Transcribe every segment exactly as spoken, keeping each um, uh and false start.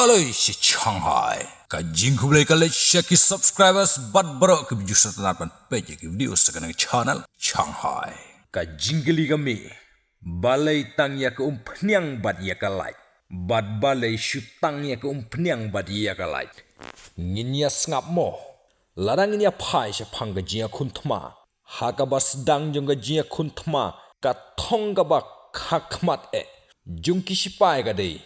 Lei shi Shanghai. Ka jingkhublei ka leit sha ki subscribers bad baroh ki views sa tang ban peit ïa ki video sa kane ka channel Shanghai. Ka jingkylli ka mih, balei tang ïa ka umphniang bad ïa ka light? Bad balei shu tang ïa ka umphniang bad ïa ka light? Ngin ïa sngap mo. Lada ngin ïa phai shaphang ka jingïakhun thma, ha kaba sdang jong ka jingïakhun thma, ka thong kaba kha khmat eh jong ki shipai ka dei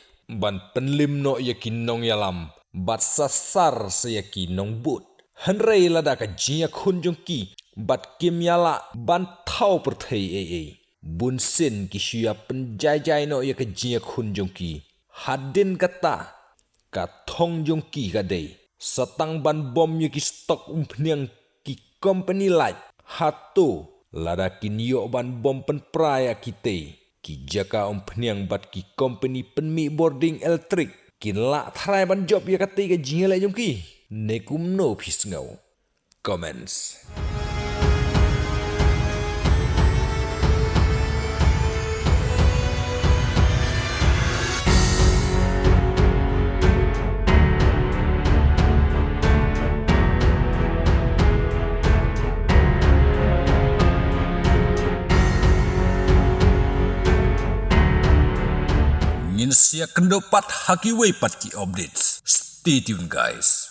ban pynlim noh ïa ki nongïalam bad sasar sa ïa ki nongbud. Hynrei lada ka jingïakhun jong ki bad kim ïalah ban thaw pyrthei ei ei, bunsien ki shu ïa pynjaijai noh ïa ka jingïakhun jong ki. Hadien kata, ka thong jong ki ka dei sa tang ban bom ïa ki stock umphniang ki company light. Hato lada kin ïoh ban bom pynpra ïa kitei ki jaka umphniang bad ki company pynmih bording elektrik, kin lah tharai ban jop ïa katei ka jingïaleh jong ki? Ne kumno phi sngew? Comments. Ngin sa ïakynduh pat ha kiwei pat ki updates. Stay tuned, guys.